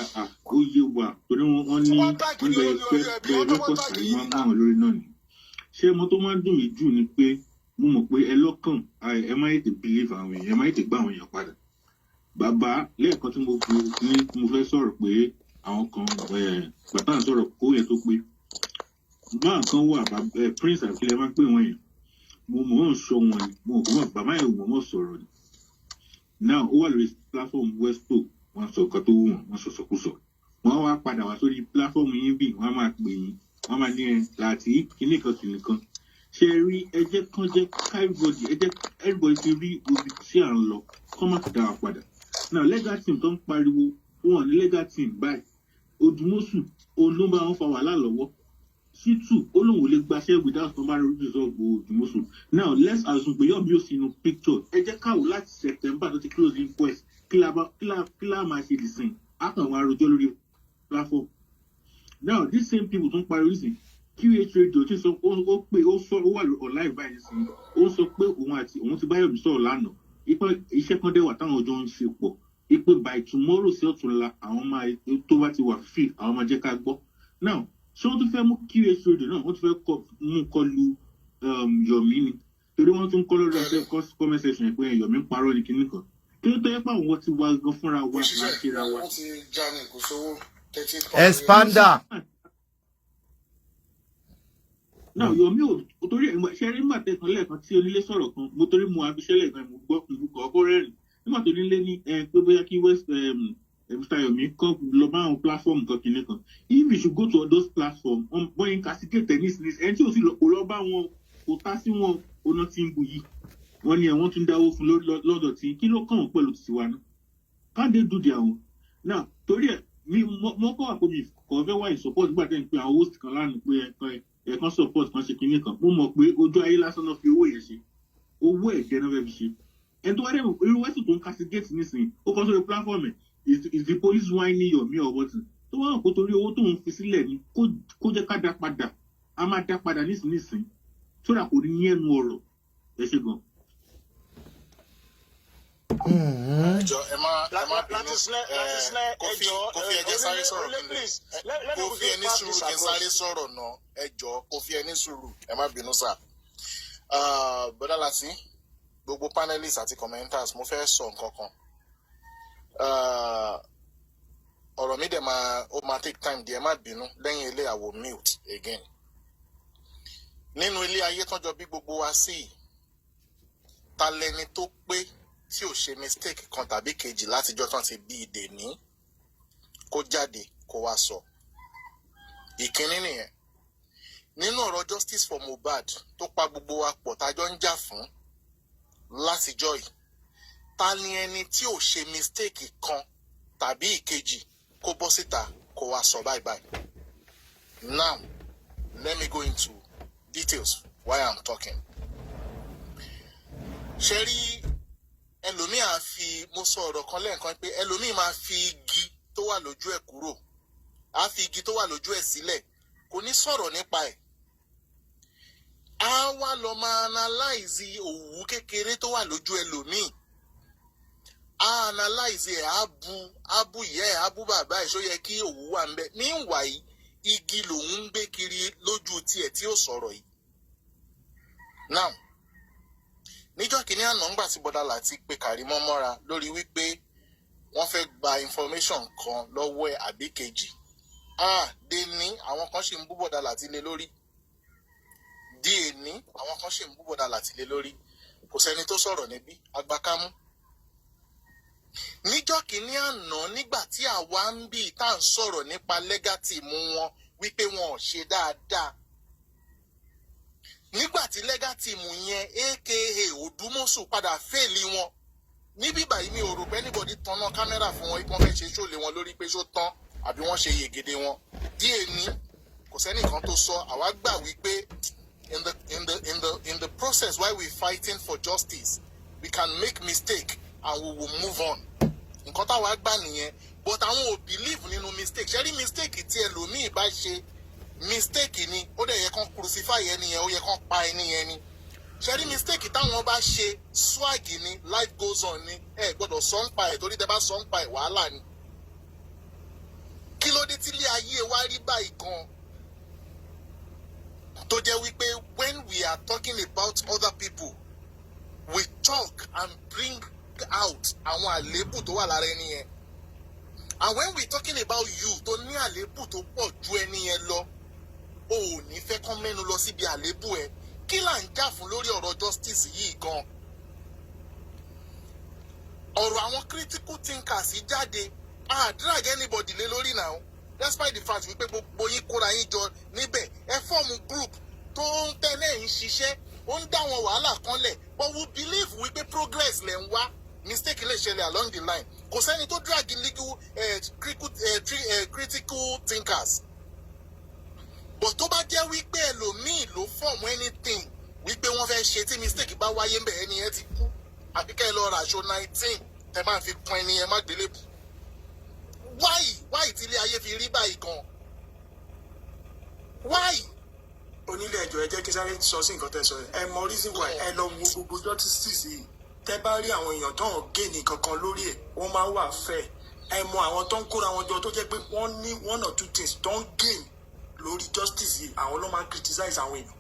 ó yé wa torí wọ́n ní wọ́n lè fẹ́ bẹ́ẹ̀ fẹ́ force àyè máa mú àwọn lórí náà ni. Ṣé mo tó máa ń dùn mí jù ni pé mo mọ̀ pé ẹ lọ́kàn, ẹ má tètè believe àwọn èèyàn, ẹ má tètè gbá àwọn èèyàn padà. Bàbá, lẹ́ẹ̀kan tí mo fi ní mo fẹ́ sọ̀rọ̀ pé àwọn kan bàtà ń sọ̀rọ̀ kó yẹ tó pé máa kan wà, Prince àkílẹ̀ máa ń pè wọ́n yẹn, mo mọ̀ ń sọ wọn ni, mo kò mọ̀ bàbá yẹn mọ̀ mọ̀ sọ̀rọ̀ ni. Now ó wà lórí platform Westo, wọ́n sọ nǹkan tó wù wọ́n, wọ́n sọ sọkúsọ, wọ́n wá padà wá sórí platform yín bí wọ́n á máa pè yín, wọ́n máa ní ẹ láti kíní kan kìnìún kan. Ṣe rí, ẹ jẹ́ kán jẹ́ everybody, ẹ jẹ́ everybody ti rí ibi tí à ń lọ, kán má dá wa padà. Now legal team tó ń pariwo, wọn ní legal team báyìí. Odùmọ̀sù òun ló ń bá wọn fa wàhálà lọ́wọ́. Ṣítù ó lóun ò lè gbaṣẹ́ without somebody resolve Odùmọ̀sù. Now let's assume pé Yomi ò sínú picture. Ẹ jẹ́ káwọ́ láti September tó ti close inquest, kí la máa ṣe dìsìn? Á kàn wá rojọ́ lórí platform. Now these same people tó ń pariwo nísìn, QH Radio ti sọ, ó pé ó sọ, ó wà online báyìí sí, ó sọ pé òun àti òun ti bá Yomi sọ̀rọ̀ lánàá ipe iṣẹ́ kan dẹ̀ wà táwọn ọjọ́ ń ṣe pọ̀, ipe by tomorrow sí ọ̀túnla, àwọn máa tó bá ti wà free, àwọn máa jẹ́ ká gbọ́. Now ṣé wọ́n tún fẹ́ mú QH Radio náà, wọ́n tún fẹ́ mú kọlu Yomi ni? Torí wọ́n tún kọ́ lórí ọ̀sẹ̀ comment section pé Yomi ń parọ́ ní kinní kan. Kí ló tó yẹ pé àwọn ti wá gan fúnra wa là ń ṣera wa? Wọ́n ti já ní kò sówó 30. Expander. Now Yomi ò torí ẹ̀ ṣe rí nígbà tẹ̀kan lẹ́ẹ̀kan tí onílé sọ̀rọ̀ kan, mo torí mo abiṣẹ́ lẹ́ẹ̀kan, mo gbọ́, mo kọ́ ọkọ rẹ́rìn nígbà tó nílé ní ẹ pé bóyá kí West Mr Yomi kọ́ lọ bá àwọn platform kan kìíní kan. If you should go to those platform, wọ́n yín castigate ní ní ẹni tí ò sí lọ, kò lọ bá wọn, kò tá sí wọn, oná tí ń bu yìí, wọ́n ní ẹ̀ wọ́n tún dáwó fún lọ́dọ̀ tí kí ló kàn wọ́n pẹ̀lú tiwa náà? Can't they do their own now? Torí ẹ̀ mi mo kọ́ àpò mi kò fẹ́ wá in support nígbà tẹ́ ń pe àwọn host kan lánàá pé ẹ̀kan support kan ṣe kinní kan. Mo mọ̀ pé ojú ayé lásán náà fi owó yẹn ṣe, owó ẹ̀jẹ̀ náà fẹ́ fi ṣe. Ẹni tó wá dẹ̀ irú West tó ń castigate nísìnyí, ó kọ́ sórí platform ẹ̀, is the police whining Yomi or what? Tó wá hàn kó torí owó tóun fi sílẹ̀ ni, kó jẹ́ ká dá padà, a máa dá padà nísinsìnyí sódà kò ní ní ẹnu ọ̀rọ̀. Ẹ ṣe gan. Ẹjọ, ẹ má bínú. Láti sílẹ̀, láti sílẹ̀. Kofi. Ẹjọ. Kofi, ẹ jẹ́ sáré sọ̀rọ̀ kí n lè Kofi, ẹ ní sùúrù kí n sáré sọ̀rọ̀ náà. Ẹ jọ, Kofi, ẹ ní sùúrù, ẹ má bínú sà. Bọ́dá láti gbogbo panelists àti commenters, mo fẹ́ sọ nǹkan kan. Ọ̀rọ̀ mi dẹ̀ máa, ó máa take time díẹ̀, má bínú. Lẹ́yìn ilé, I will mute again. Nínú ilé ayé tọ́jọ́ bí gbogbo wa sí yìí, ta lẹni tó pé tí ò ṣe mistake kan tàbí kejì látijọ́ tán ti bí ìdè ní kó jáde kó wá sọ? Ìkíní nìyẹn. Nínú ọ̀rọ̀ justice for Mohbad tó pa gbogbo wa pọ̀, tájọ́ ń jà fún látijọ́ yìí, ta ni ẹni tí ò ṣe mistake kan tàbí ìkejì kó bọ́ síta kó wá sọ báyìí báyìí? Now let me go into details why I'm talking. Ṣe rí ẹlòmíì á fi, mo sọ ọ̀rọ̀ kan lẹ́ẹ̀kan pé ẹlòmíì máa fi igi tó wà lójú ẹ̀ kúrò, á fi igi tó wà lójú ẹ̀ sílẹ̀, kò ní sọ̀rọ̀ nípa ẹ̀, á wá lọ máa analyze òwú kékeré tó wà lójú ẹlòmíì, á analyze ẹ̀, á bú ìyá ẹ̀, á bú bàbá ẹ̀. Ṣó yẹ kí òwú wà ńbẹ̀? Meanwhile, igi lòun ń gbé kiri lójú tiẹ̀ tí ó sọ̀rọ̀ yìí. Now, níjọ́ kìíní àná, ńgbà tí Bọ́dà Láti pe Kàrímọ́ mọ́ra lórí wípé wọ́n fẹ́ gba information kan lọ́wọ́ ẹ̀ àbí kejì, ah, dé ní àwọn kan ṣì ń bú Bọ́dà Láti lé lórí. Dé ní àwọn kan ṣì ń bú Bọ́dà Láti lé lórí. Kò sẹ́ni tó sọ̀rọ̀ níbí agbákámú. Níjọ́ kìíní àná, nígbà tí àwa ń bì tá à ń sọ̀rọ̀ nípa legal team wọn wípé wọn ò ṣe dáadáa, nígbà tí legal team yẹn, aka Odùmọ̀sù, padà fail wọn níbí báyìí, mi ò rò pé anybody tanná camera fún wọn ipò fẹ́ ṣe ṣòlè wọn lórí pé ṣó tán àbí wọ́n ṣe yègede wọn díẹ̀ ní. Kò sẹ́nìkan tó sọ. Àwa gbà wípé in the process while we fighting for justice, we can make mistake and we will move on. Nǹkan táwa gbà nìyẹn, but àwọn ò believe nínú mistake. Ṣe rí mistake tí ẹlòmíì bá ṣe, mistake ni, ó dẹ̀ yẹ kán crucify ẹni yẹn, ó yẹ kán pa ẹni yẹn ni. Ṣe rí mistake táwọn bá ṣe, swag ni, life goes on ni. Ẹ gbọ́dọ̀ sọ ń pa ẹ̀, torí tẹ bá sọ ń pa ẹ̀, wàhálà ni. Kí ló dé tílé ayé wa rí báyìí gan, tó jẹ́ wípé when we are talking about other people, we talk and bring out àwọn àléébù tó wà lára ẹni yẹn, and when we talking about you tó ní àléébù tó pọ̀ ju ẹni yẹn lọ, o ò ní fẹ́ kán mẹ́nu lọ síbi àléébù ẹ? Kí là ń jà fún lórí ọ̀rọ̀ justice yìí gan? Ọ̀rọ̀ àwọn critical thinkers jáde, ah, drag anybody lé lórí now, despite the fact wípé gbogbo yín kóra yín jọ níbẹ̀, ẹ form group tó ń tẹ́lẹ̀ ń ṣiṣẹ́, ó ń dá àwọn wàhálà kan lẹ̀, but we believe wípé progress lẹ̀ ń wá. Mistake lè ṣẹlẹ̀ along the line. Kò sẹ́ni tó drag legal critical thinkers, but tó bá jẹ́ wípé ẹlòmíì ló form anything wípé wọ́n fẹ́ ṣe, tí mistake bá wáyé ń bẹ̀, ẹni yẹn ti kú, àbí kẹ́ ẹ lọ ra aṣọ 19 tẹ máa fi kún ẹni yẹn má gbélébù. Why? Why tí ilé ayé fi rí báyìí gan? Why? Onílé ẹjọ́, ẹ jẹ́ kí sáré sọ sí nǹkan tẹ́ sọ yẹn. Ẹ mọ reason why. Ẹ lọ wo gbogbo justice yìí, tẹ́ bá rí àwọn èèyàn tó ń gé ní kankan lórí ẹ̀, wọ́n máa wà fẹ́. Ẹ mọ àwọn tó ń kóra wọn jọ tó jẹ́ pé wọ́n ní one or two things tó ń gain lórí justice yìí, àwọn ló máa ń criticize àwọn èèyàn.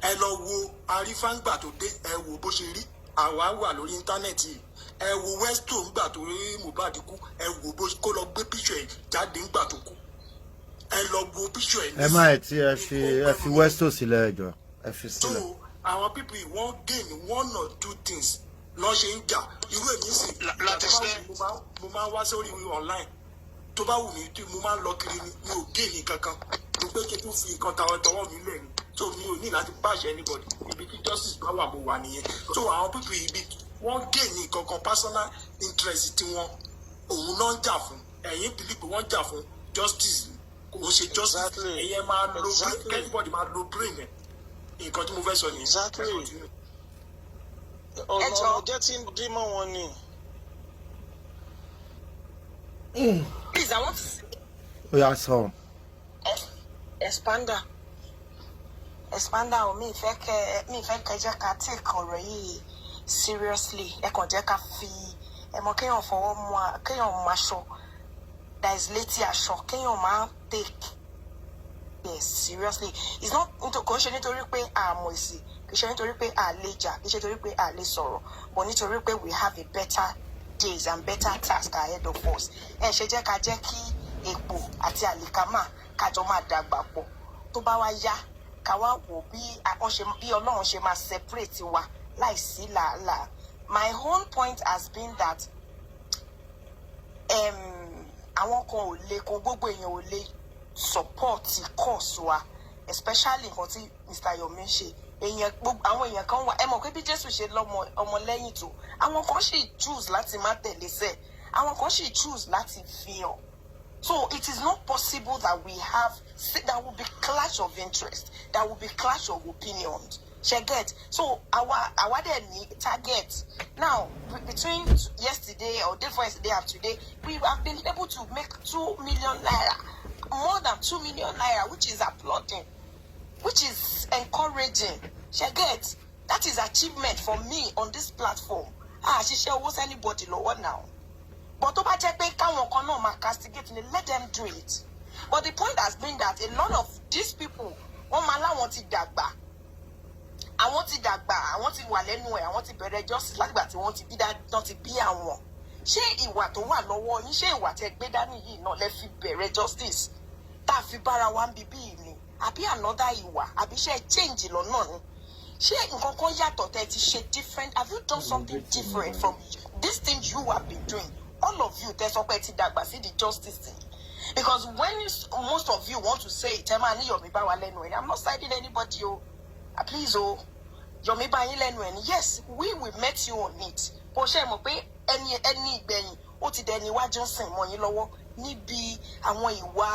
Ẹ lọ wo arífáǹgbà tó dé, ẹ wo bó ṣe rí. Àwa wà lórí internet yìí. Ẹ wo Westo ńgbà tó rí Mohbad kú, ẹ wo bó kó lọ gbé picture ẹ jáde ńgbà tó kú. Ẹ lọ wo picture ẹ. Ẹ má ẹ tí ẹ fi Westo sílẹ̀, ẹ jọ̀ọ́, ẹ fi sílẹ̀. So àwọn people yìí, wọ́n gain one or two things lọ́ ṣe ń jà. Irú èmi sì, mo máa ń wá sórí online tó bá wù mí, tí mo máa ń lọ kiri ni. Mi ò gain kankan. Mo pé kí n tún fi nǹkan tàwọn tọwọ́ mi lẹ̀ ni, so mi ò ní láti pàṣẹ anybody. Ibi tí justice bá wà, mo wà nìyẹn. So àwọn people yìí, ibi wọ́n gain kankan, personal interest tí wọ́n òun náà ń jà fún. Ẹ̀yin believe pé wọ́n jà fún justice, kò ń ṣe justice. Ẹ̀yin máa lo brain, everybody máa lo brain ẹ̀. Nǹkan tí mo fẹ́ sọ nìyẹn. Exactly. Ọ̀nà ọ̀jẹ̀ tí ń dín mọ́ wọn ni. Please, I want to say. Ó yá, sọ. Expander. Expander o, mi ìfẹ́ kẹ́ jẹ́ ká take ọ̀rọ̀ yìí seriously. Ẹ kàn jẹ́ ká fi ẹ mọ̀ kéèyàn fọwọ́ mú kéèyàn mú aṣọ that is létí aṣọ, kéèyàn máa take yes seriously. It's not, kò ń ṣe nítorí pé a mọ̀ èsì, kì í ṣe nítorí pé a lè jà, kì í ṣe nítorí pé a lè sọ̀rọ̀, but nítorí pé we have a better days and better task ahead of us. Ẹ ṣe jẹ́ ká jẹ́ kí èpò àti àlìkámà kájọ máa dàgbà pọ̀. Tó bá wá yá, ká wá wò bí wọ́n ṣe, bí Ọlọ́run ṣe máa separate wa láìsí làálàá. My own point has been that àwọn kan ò lè kó gbogbo èèyàn ò lè support cause wa, especially nǹkan tí Mr. Yomi ń ṣe. Èèyàn gbogbo, àwọn èèyàn kan wà, ẹ mọ̀ pé bí Jésù ṣe lọ́mọ ọmọlẹ́yìn tó, àwọn kan sì choose láti má tẹ̀lé sẹ́ẹ̀, àwọn kan sì choose láti fi hàn. So it is not possible that we have, there will be clash of interest, there will be clash of opinions. Ṣé get? So our dẹ̀ ní target now, between yesterday or day before yesterday and today, we have been able to make ₦2 million, more than ₦2 million, which is applauding, which is encouraging. Ṣé get? That is achievement for me on this platform. Ah, ṣiṣẹ́ owó sí anybody lọ́wọ́ now, but tó bá jẹ́ pé káwọn kan náà máa castigate ni, let them do it. But the point has been that a lot of these people, wọ́n máa láwọn ti dàgbà, àwọn ti dàgbà, àwọn ti wà lẹ́nu ẹ̀, àwọn ti bẹ̀rẹ̀ justice látìgbà tí wọ́n ti bí dán ti bí àwọn. Ṣé ìwà tó wà lọ́wọ́ yín, ṣé ìwà tẹ́ gbé dání yìí náà lẹ fi bẹ̀rẹ̀ justice tá a fi bára wa ń bíbí yìí ni, àbí another ìwà, àbí ṣe change lọ́nà ni? Ṣé nǹkan kan yàtọ̀ tẹ́ ti ṣe different? Have you done something different from this thing you have been doing, all of you tẹ́ sọ pé ẹ ti dàgbà sí the justice thing? Because when most of you want to say it, ẹ máa ní Yomi bá wa lẹ́nu ẹ̀. I'm not siding anybody o. Ah, please o. Yomi bá yín lẹ́nu ẹ̀ ni. Yes, we met you on it. Kò ṣe mọ̀ pé ẹni ìgbẹ̀yìn ó ti dẹni iwájú ń sìn mọ́ yín lọ́wọ́ níbi àwọn ìwà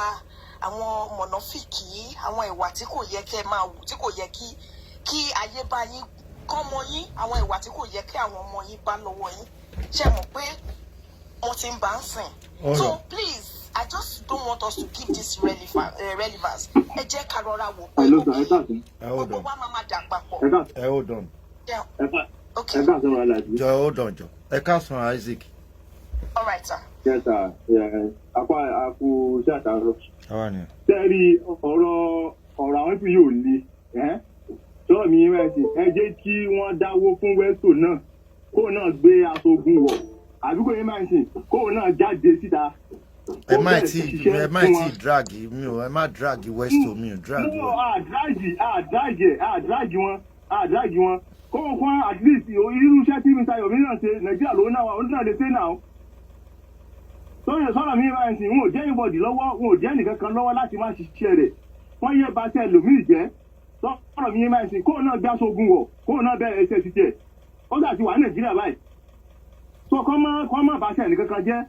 àwọn mọ̀nàfíkì, àwọn ìwà tí kò yẹ kẹ́ máa wù, tí kò yẹ kí ayé bá yín kọ́ mọ yín, àwọn ìwà tí kò yẹ kí àwọn ọmọ yín bá lọ́wọ́ yín. Ṣe mọ̀ pé wọ́n ti ń bá ń sìn? So please, I just don't want us to give this relevance. Ẹ jẹ́ ká rọra wò pé Hello, sir. Ẹ káàsán. Ẹ hold gbogbo on. wa máa ma dà papọ̀. Ẹ káàsán. Ẹ hold on. Yeah. Ẹ káàsán, wàhálà àti. Jọ, hold on jọ. Ẹ káàsán, Isaac. All right, sir. Yes, sir. Yeah. Apá àkú iṣẹ́ àtàrọ̀. Àwa ni. Sẹ́ẹ̀rì, ọ̀rọ̀ àwọn tí yóò le. Sọ̀rọ̀ mi yín báyìí sí. Ẹ jẹ́ kí wọ́n dáwó fún Westo náà. Kó náà gbé aṣọ ogun wọ̀. Àbí kò yín báyìí sí. Kó náà jáde síta. Ẹ Kó má bẹ̀rẹ̀ tí sí ṣiṣẹ́ ẹ má fún tí wọn. drag mi o. Ẹ má drag Westo, mi ò drag No, wọn. A drag wọn, a drag wọn. Kó o kún at least irú iṣẹ́ tí Mr. Yomi náà ṣe, Nàìjíríà ló náà wà, ó náà lè ṣe náà. Sọ̀rọ̀ sọ̀rọ̀ mi báyìí sí, wọn ò jẹ́ anybody lọ́wọ́, wọn ò jẹ́ ẹnìkankan lọ́wọ́ láti má ṣiṣẹ́ rẹ̀. Wọ́n yé ba ṣe ẹlòmíì jẹ́. Sọ̀rọ̀ mi báyìí sí, kó o náà gbé aṣọ ogun wọ̀, kó o náà bẹ̀rẹ̀ iṣẹ́ títẹ̀. Ó gbà ti wà ní Nàìjíríà báyìí. So kọ́ má ba ṣe ẹnìkankan jẹ́.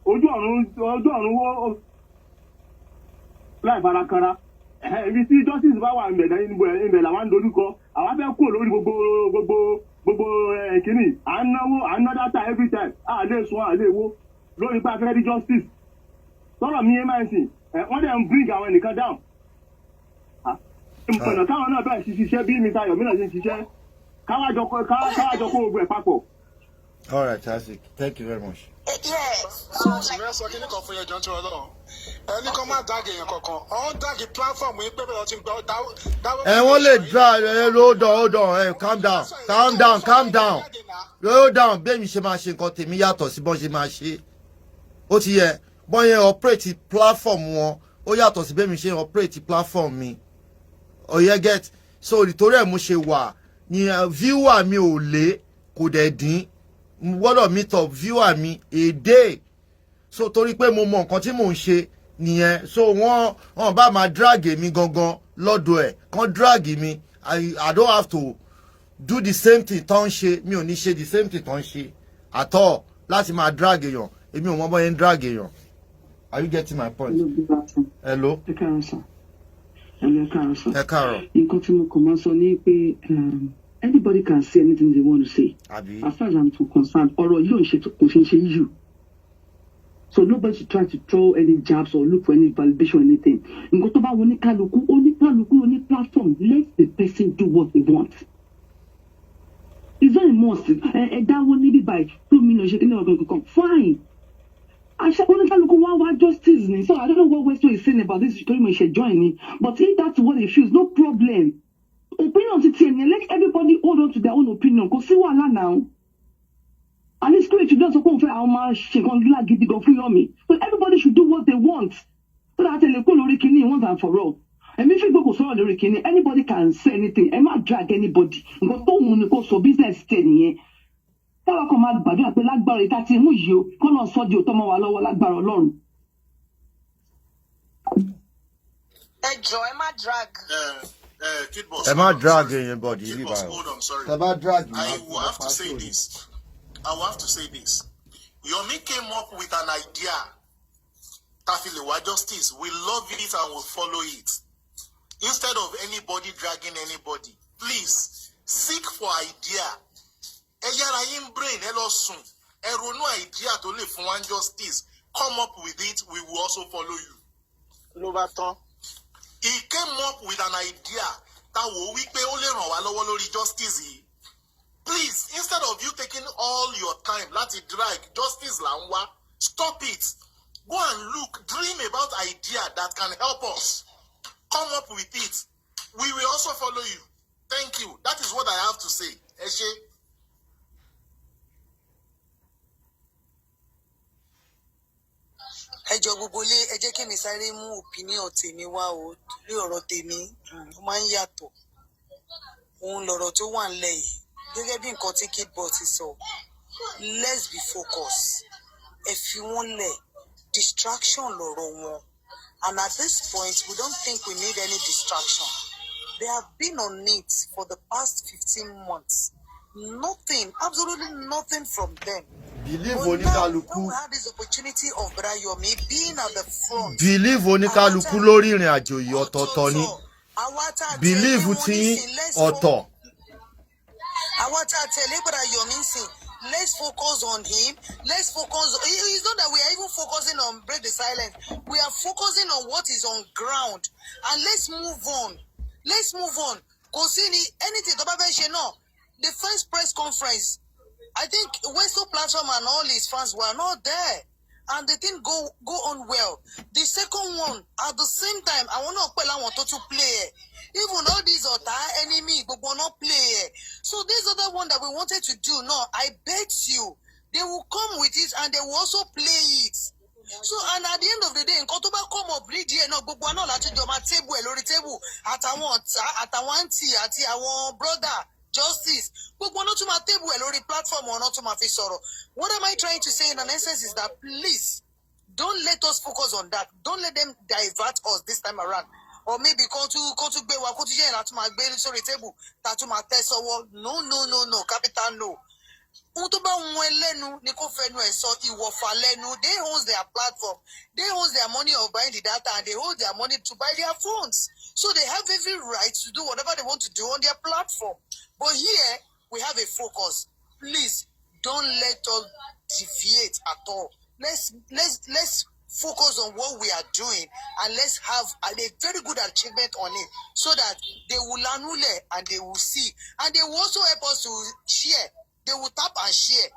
Ojú ọ̀run wó láì fara kanra. Ibi tí justice bá wà ńbẹ̀ náà, ibẹ̀ làwọn ń dojúkọ. Àwa fẹ́ kúrò lórí gbogbo kínní à ń náwó, à ń ná data every time, à lè sùn, à lè wo lórí pé a fẹ́ rí justice. Sọ̀rọ̀ mi yẹn máa ń sìn ẹ̀, wọ́n dẹ̀ ń bring àwọn ẹnìkan down. Ìmọ̀nà káwọn náà bẹ̀rẹ̀ sí ṣiṣẹ́ bí Mr. Yomi náà ṣe ń ṣiṣẹ́, káwájọ kó gbogbo ẹ̀ papọ̀. All right, Isaac, thank you very much. Yes. So like Ìrẹ́ sọ kíní kan fún yẹn jọ ń tí Ọlọ́run ẹni kan má drag èèyàn kankan, ọ̀hún drag platform yìí pé bẹ́ẹ̀ lọ ti ń gbọ́ dáwọ́. Ẹ wọ́n lè drag ẹ. Hold on, hold on, ẹ calm down, calm down, calm down, hold down. Bẹ́ẹ̀ mi ṣe máa ṣe nǹkan tèmi yàtọ̀ sí bọ́n ṣe máa ṣe. Ó ti yẹ bọ́n yẹn operate platform wọn, ó yàtọ̀ sí bẹ́ẹ̀ mi ṣe operate platform mi. Ó yẹ get? So ìtorí ẹ̀ mo ṣe wà ní viewer mi ò lé, kò dẹ̀ dín. Mo gbọ́dọ̀ meet up viewer mi a day. So torí pé mo mọ nǹkan tí mò ń ṣe nìyẹn. So wọ́n bá máa drag mi gangan lọ́dọ̀ ẹ̀ kàn drag mi, I don't have to do the same thing tó ń ṣe. Mi ò ní ṣe the same thing tó ń ṣe at all láti máa drag èèyàn. Èmi ò mọ bọ́ yẹn ń drag èèyàn. Are you getting my point? Hello. Ẹ káàárọ̀ sir. Hello, ẹ káàárọ̀ sir. Ẹ káàárọ̀. Nǹkan tí mo kàn máa sọ ni pé anybody can say anything they want to say. Àbí. As far as I'm concerned, ọ̀rọ̀ yìí ò ń ṣe, kò ṣe ń ṣe issue. So nobody should try to throw any jabs or look for any validation or anything. Nǹkan tó bá wọ oníkálukú, oníkálukú oní platform, let the person do what they want. It's not a must. Ẹ dáwọ́ níbí báyìí, 2 million ṣe kí ní ọ̀gá kankan, fine. Àṣà oníkálukú wá wá justice ni. So I don't know what Westo is saying about this, torí mo ṣe join ni. But if that's what he feels, no problem. Opinion ti tiẹ̀ nìyẹn, let everybody hold on to their own opinion. Kò sí wàhálà now. At least spirit náà sọ pé òun fẹ́ àwọn máa ṣe nǹkan ńlá gidi gan fún Yomi. So everybody should do what they want. So that ẹ lè kó lórí kinní once and for all. Èmi fi gbé kò sọ̀rọ̀ lórí kinní. Anybody can say anything. Ẹ má drag anybody. Nǹkan tó wù ní kó sọ, business tẹ̀ nìyẹn. Táwa kan máa gbàdúrà pé lágbára ìta tí mú yìí o, kọ́ náà sọ́ di òótọ́ mọ́ wa lọ́wọ́ lágbára Ọlọ́run. Ẹ jọ, ẹ má drag. Kid Boss, Ẹ má hold on, drag sorry. anybody Kid bí Boss, báyìí. hold on, sorry. Tẹ bá drag mi, I will have to say this. I will have to say this. Yomi came up with an idea. tá a fi lè wá justice, we love it and we follow it. Instead of anybody dragging anybody, please seek for idea. Ẹ yára yín brain, ẹ lọ sùn, ẹ ronú idea tó lè fún wa justice. Come up with it, we will also follow you. Ló bá tán. He came up with an idea tá wò ó wípé ó lè ràn wá lọ́wọ́ lórí justice yìí. Please, instead of you taking all your time láti drag, justice là ń wá. Stop it. Go and look, dream about idea that can help us. Come up with it, we will also follow you. Thank you, that is what I have to say. Ẹ ṣé. Ẹ jọ, gbogbo ilé, ẹ jẹ́ kí mi sáré mú opinion tèmi wá o. Lórí ọ̀rọ̀ tèmi, ó máa ń yàtọ̀. Òun lọ̀rọ̀ tó wà ńlẹ̀ yìí, gẹ́gẹ́ bí nǹkan tí Kidbot ti sọ, let's be focused. Ẹ fi wọ́n lẹ̀, distraction lọ̀rọ̀ wọn, and at this point we don't think we need any distraction. They have been on it for the past 15 months. Nothing, absolutely nothing from them. Believe But now, oníkálukú when we had this opportunity of Brayomi being at the front, believe oníkálukú lórí ìrìn àjò yìí ọ̀tọ̀ọ̀tọ̀ ni. Àwa tá a tẹ̀lé Believe wọn tí nísìn, let's ọ̀tọ̀. Àwa tá a tẹ̀lé Brayomi nísìn, let's focus on him. Let's focus. It's not that we are even focusing on break the silence. We are focusing on what is on ground, and let's move on. Let's move on. Kò sí ni anything tó bá fẹ́ ṣe náà. The first press conference, I think Westo platform and all his fans were not there, and the thing go on well. The second one, at the same time, àwọn náà pẹ̀lú àwọn tó tún play ẹ̀. Even all these ọ̀tá enemy gbogbo náà play ẹ̀. So this other one that we wanted to do now, I bet you they will come with it and they will also play it. So, and at the end of the day, nǹkan tó bá come up nídìí ẹ̀ náà, gbogbo wa náà láti jọ máa table ẹ̀ lórí table, àtàwọn ọ̀tá, àtàwọn aunty, àti àwọn brother justice, gbogbo ọ̀nà tún máa table ẹ̀ lórí platform, ọ̀nà tún máa fi sọ̀rọ̀. What am I trying to say in an essence is that, please don't let us focus on that. Don't let them divert us this time around, or maybe kó tún gbé wa, kó tún yẹn láti máa gbé sórí table tá a tún máa tẹ́ sọ́wọ́. No, no, no, no, capital no. Ohun tó bá wọn ẹlẹ́nu ni kó fẹnu ẹ̀ sọ, ìwọ̀fà lẹ́nu. They owns their platform, they owns their money of buying the data, and they hold their money to buy their phones, so they have every right to do whatever they want to do on their platform. But here we have a focus. Please don't let us deviate at all. Let's focus on what we are doing and let's have a very good achievement on it, so that they will lanule and they will see, and they will also help us to share. They will tap and share,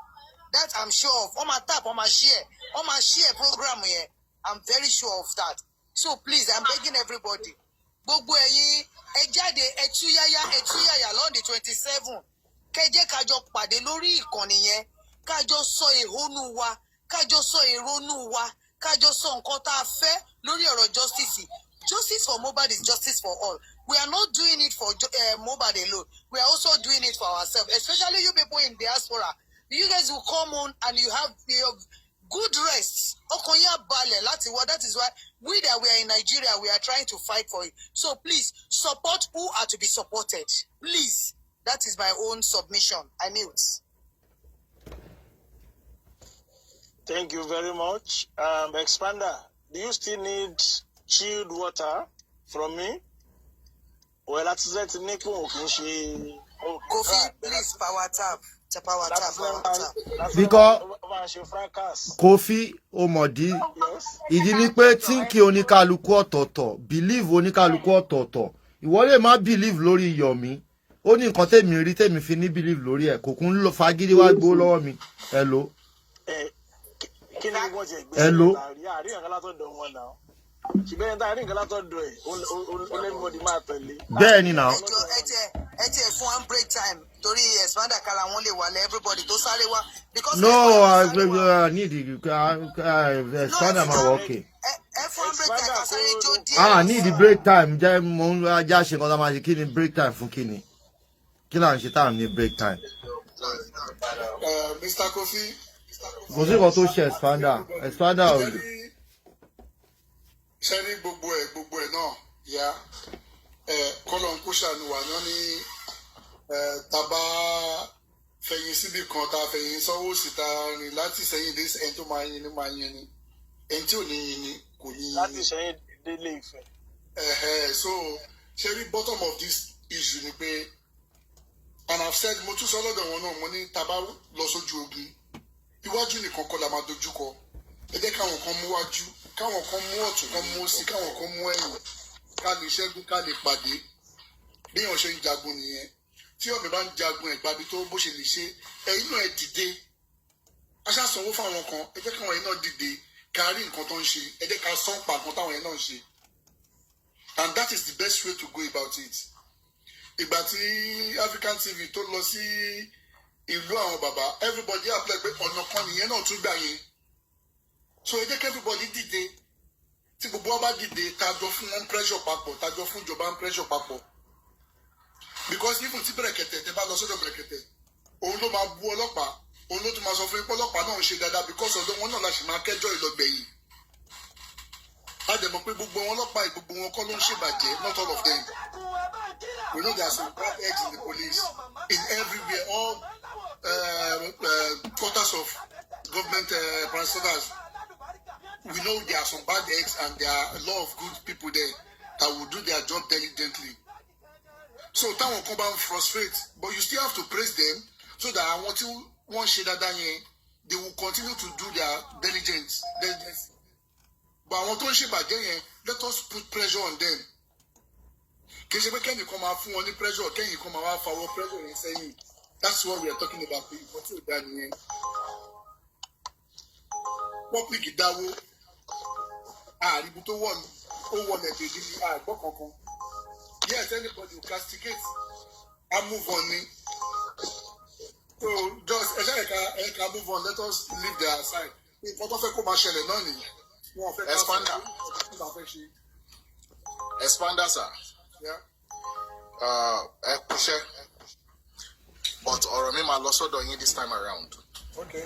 that I'm sure of. Wọ́n máa tap, wọ́n máa share, wọ́n máa share program yẹn. I'm very sure of that. So please, I'm begging everybody, gbogbo ẹ̀yin, ẹ jáde, ẹ túyáyá, ẹ túyàyà lọ́ọ̀dì 27, kẹjẹ́ kájọ pàdé lórí ìkànnì yẹn, kájọ sọ èhónú wa, kájọ sọ èrònú wa, kájọ sọ nǹkan tá a fẹ́ lórí ọ̀rọ̀ justice. Justice for Mohbad is justice for all. We are not doing it for Mohbad alone. We are also doing it for ourselves, especially you people in diaspora. You guys will come on and you have your good rest, ọkàn yín á balẹ̀ láti wọ. That is why we that we are in Nigeria, we are trying to fight for it. So please support who are to be supported. Please, that is my own submission. I mute. Thank you very much. Expander, do you still need chilled water from me? Well, láti ṣe ti ní pé òun kì í ṣe. Kofi, please power tap, power tap, power tap. Because Ó máa ń ṣe fracas. Kofi omodi, ìdí ni pé thinking oníkálukú ọ̀tọ̀ọ̀tọ̀, believe oníkálukú ọ̀tọ̀ọ̀tọ̀. Ìwọ lè má believe lórí Yomi. Ó ní nǹkan tèmi rí tèmi fi ní believe lórí ẹ̀, kò kún lọ fagídí wá gbó lọ́wọ́ mi. Hello. Kí ni wọ́n ti gbé Hello. sílẹ̀ tàrí àrí nǹkan látọ̀dọ̀ wọn náà? Ṣùgbọ́n ẹni tá a rí nǹkan látọ̀dọ̀ ẹ̀, ó lẹ́nu máa tẹ̀lé. Bẹ́ẹ̀ ni náà. Ẹ jọ, ẹ tiẹ fún one break time torí expander kára wọn lè wálẹ̀, everybody tó sáré wá because No, I need the expander ma wọ okay. Ẹ fún one break time ká sáré jó díẹ̀. Ah, need the break time jẹ́ mo ń ajá ṣe nǹkan tá a máa ṣe. Kí ni break time fún? Kí ni, kí là ń ṣe tá à ń ní break time? Mr. Kofi. Kò sí nǹkan tó ṣe expander, expander ò lè. Ṣe rí gbogbo ẹ̀ náà ya ẹ, kọ́lọ̀ ń kó ṣàánú wà náà ní ẹ, tàbá fẹ̀yìn síbi kan, tá a fẹ̀yìn sọ́wọ́ sí, tá a rìn láti sẹ́yìn dé ẹni tó máa yin ni máa yin ni. Ẹni tí ò ní yin ni kò ní yin Láti ni. Ìṣẹ́yìn délé Ifẹ̀. Ẹ̀hẹ̀, so ṣe rí, bottom of this issue ni pé, and I've said, mo tún sọ lọ́dọ̀ wọn náà, mo ní tá a bá lọ sójú ogun, iwájú nìkan kọ́ la máa dojú kọ. Ẹ jẹ́ káwọn kan mú wájú, káwọn kan mú ọ̀tún, kan mú òsì, káwọn kan mú ẹ̀yìn, ká lè ṣẹ́gun, ká lè pàdé. Bí èèyàn ṣe ń jagun nìyẹn. Tí ọ̀bẹ bá ń jagun ẹ̀gbábi tó bó ṣe lè ṣe, ẹ̀yin náà ẹ̀ dìde. Aṣáṣanwó fáwọn kan, ẹ jẹ́ káwọn yẹn náà dìde, ká rí nǹkan tó ń ṣe. Ẹ jẹ́ ká sán pa nǹkan táwọn yẹn náà ń ṣe, and that is the best way to go about it. Ìgbà tí African TV tó lọ sí ìlú àwọn bàbá, everybody apply pé ọ̀nà kan nìyẹn náà tún gbà yẹn. So ẹ jẹ́ kí everybody dìde. Tí gbogbo wa bá dìde, tá a jọ fún wọn pressure papọ̀, tá a jọ fún ìjọba pressure papọ̀, because even tí Bẹ̀rẹ̀kẹ̀tẹ̀, tẹ bá lọ sọ́dọ̀ Bẹ̀rẹ̀kẹ̀tẹ̀, òun ló máa bú ọlọ́pàá, òun ló tún máa sọ fún yín pé ọlọ́pàá náà ń ṣe dáadáa, because ọ̀dọ̀ wọn náà la sì máa kẹ́jọ́ ìlọgbẹ̀yìn. A dẹ̀ mọ̀ pé gbogbo wọn ọlọ́pàá yìí, gbogbo wọn kọ́ ló ń ṣèbàjẹ́. Not all of them. We know there are some bad eggs in the police, in everywhere, all quarters of government parastatals. We know there are some bad eggs and there are a lot of good people there that will do their job diligently. So táwọn kan bá ń frustrate, but you still have to praise them so that àwọn tí wọ́n ṣe dáadáa yẹn, they will continue to do their diligence. But àwọn tó ń ṣèbàjẹ́ yẹn, let us put pressure on them. Kì í ṣe pé kẹ́nìkan máa fún wọn ní pressure, kẹ́yìn kan máa wá fawọ́ pressure yẹn sẹ́yìn. That's what we are talking about, pé nǹkan tí ò dáa nìyẹn. Public dáwó, àríbi tó wọ̀, ó wọlé bèbí ní àgbọ̀ kankan. Yes, anybody will castigate and move on ni. So just ẹ ṣe ẹ̀ka move on. Let us leave their side. Nǹkan tó fẹ́ kó máa ṣẹlẹ̀ náà nìyẹn. Wọn ò fẹ́ ká sọ Expander. nǹkan tó fẹ́ ṣe. Expander, sir. Yeah. Ẹ kúṣẹ́, but ọ̀rọ̀ mi máa lọ sọ́dọ̀ yín this time around. Okay.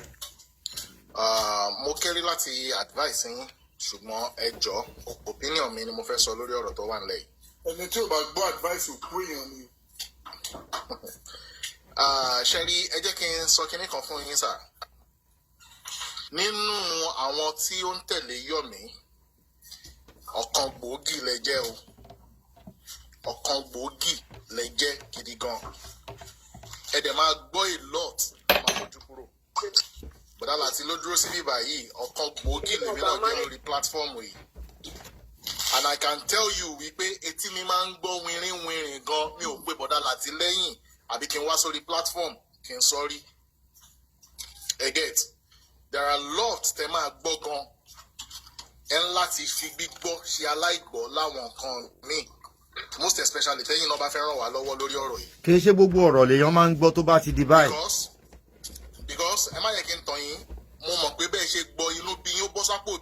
Mo kéré láti advice yín, ṣùgbọ́n ẹ jọ̀ọ́, opinion mi ni mo fẹ́ sọ lórí ọ̀rọ̀ tó wà nílẹ̀ yìí. Ẹni tí ò bá gbọ́ advice, òkú èèyàn ni. Ṣe rí, ẹ jẹ́ kí n sọ kinní kan fún yín, sir. Nínú àwọn tí ó ń tẹ̀lé Yọ̀mí, ọ̀kan gbòógì lẹ jẹ́ o. Ọ̀kan gbòógì lẹ jẹ́ gidi gan. Ẹ dẹ̀ máa gbọ́ a lot, ẹ máa mójú kúrò. Bọ̀dá Láti ló dúró sí bíbá yìí, ọ̀kan gbòógì lèmi náà jẹ́ lórí platform yìí, and I can tell you wípé etí mi máa ń gbọ́ wínrín wínrín gan. Mi ò pé bọ̀dá Láti lẹ́yìn àbí kí n wá sórí platform kí n sọ rí. Ẹ get, there are lots tẹ máa gbọ́ gan. Ẹ ń láti fi gbígbọ́ ṣe aláìgbọ́ láwọn nǹkan míì, most especially tẹ́yìn náà bá fẹ́ ràn wá lọ́wọ́ lórí ọ̀rọ̀ yìí. Kì í ṣe gbogbo ọ̀rọ̀ lèèyàn máa ń gbọ́ tó bá ti di báyìí. Because ẹ má yẹ kí n tàn yín, mo mọ̀ pé bẹ́ẹ̀ ṣe gbọ́, inú bí yín, ó bọ́ sápò.